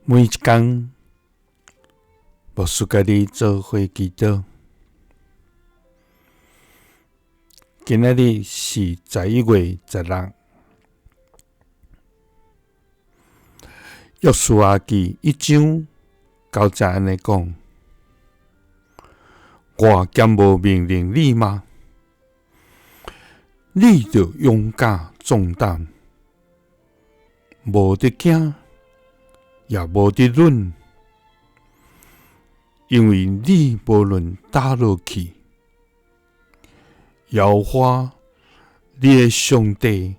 每一工，牧師佮你做伙祈禱。今仔日是11月16。約書亞記一章九節按呢講：我敢無命令你嗎？你著勇敢壯膽，無得驚，也無得忍，因為你無論佗落去，耶和華你的上帝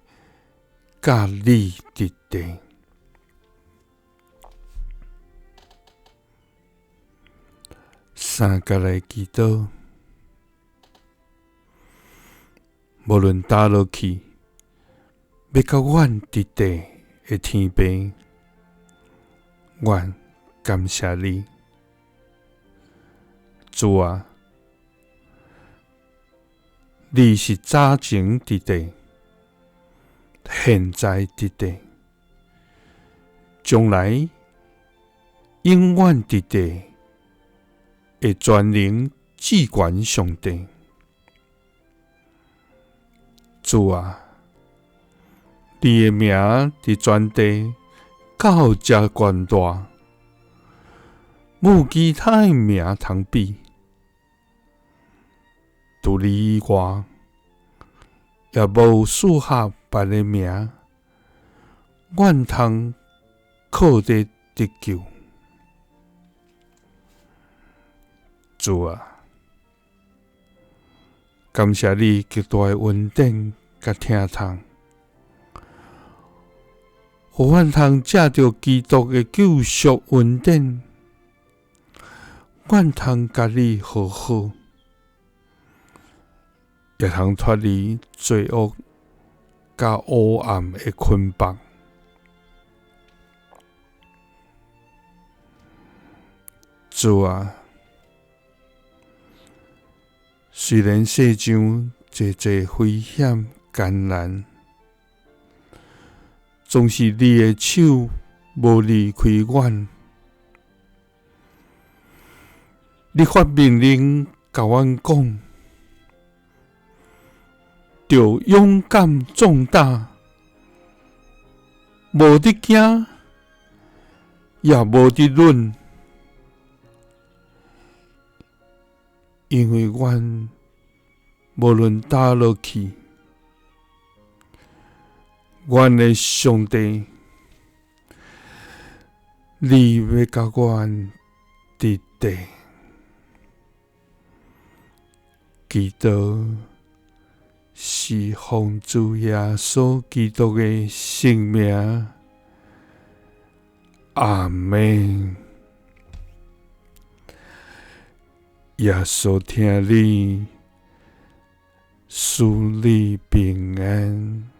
佮你佇地。三佮來祈禱，無論佗落去，欲佮阮佇地的天父，阮感謝你，主啊，你是早前佇地，現在佇地，將來永遠佇地的全能至懸上帝。主啊，你的名佇全地到遮懸大，無其他的名通比。除你以外，也無適合別个名，阮通靠著得救。主啊，感謝你極大的恩典佮疼痛，予阮通藉著基督的救贖恩典，阮通佮你和好，也通脫離罪惡佮黑暗的捆綁。主啊，雖然世上濟濟危險艱難，總是你的手無離開阮。你發命令共阮講，著勇敢壯膽，無得驚，也無得忍，因為阮無論佗落去，阮的上帝，你欲佮阮佇地。祈禱是奉主耶穌基督的聖名，阿們。耶穌疼你，賜你平安。